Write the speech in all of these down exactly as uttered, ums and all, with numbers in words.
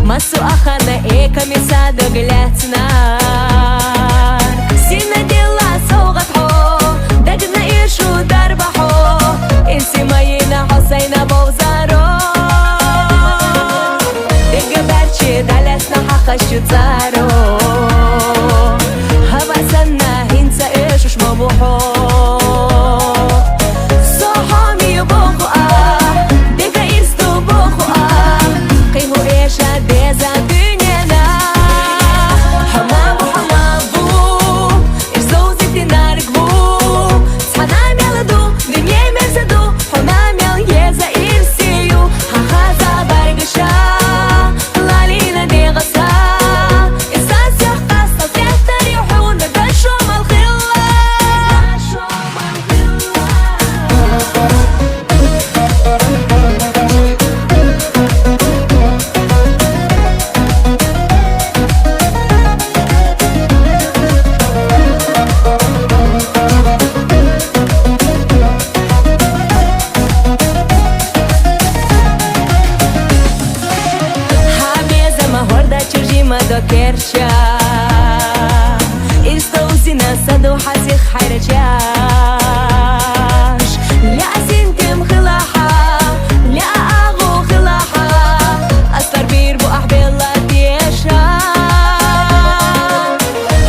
Массу ахана эками садаг лецнар. Сина дила совгат хо, дагна ишу дарба хо. Инси майна хо сайна бовзаро. Дега барчи далясна хахашу царо. Хава санна хинца эшуш мобухо. Сохоми бохуа, дега исту бохуа. Киху эша деза дунена. Хамаму хамаву, ирзоу зити наргву. Цхана мелду, дуне мезду, хона мел еза ирсию. Хахаза байгша, лалина дегаса. Исас яхас салфетта юхуна дашо малхила. Хамеза ма хорда чужима до керча. Истоусина саду хасих хайрачаш. Ля синтем хилаха, ля агу хилаха. Астар бир бу ахбелла деша.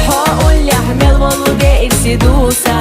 Хо улля мел волуде ирсидуса.